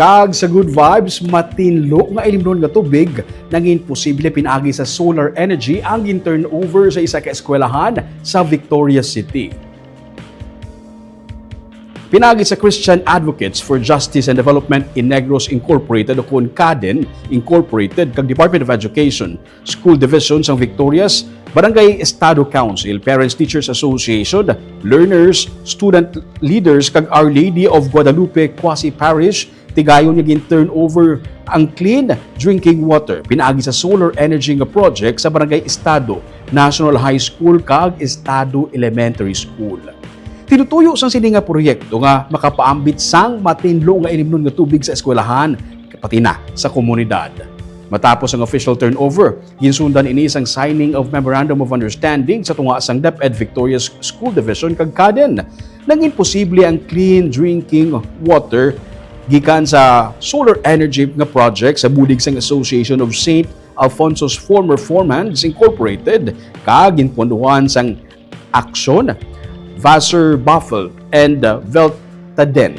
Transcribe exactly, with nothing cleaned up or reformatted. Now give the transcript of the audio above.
Kag sa Good Vibes, matinlo nga ilimnon nga tubig nangin posible pinaagi sa solar energy ang gin-turnover sa isa ka eskwelahan sa Victorias City. Pinaagi sa Christian Advocates for Justice and Development in Negros Incorporated o kon CADEN Incorporated kag Department of Education, School Division sang Victorias, Barangay Estado Council, Parents Teachers Association, learners, student leaders, kag Our Lady of Guadalupe Quasi Parish, tigayon nga gin-turn over ang clean drinking water pinaagi sa solar energy nga project sa Barangay Estado National High School kag Estado Elementary School. Tinutuyo sang sini nga proyekto nga makapaambit sang matinlo nga ilimnon nga tubig sa eskwelahan, pati na sa komunidad. Matapos ang official turnover, ginsundan ini sang signing of Memorandum of Understanding sa tunga sang DepEd Victorias School Division kag CADEN. Nangin posible ang clean drinking water gikan sa solar energy nga project sa bulig sang Association of Saint Alfonso's Former Foreman Incorporated kag ginpondohan sang Action, Vassar Buffel, and uh, Veltaden.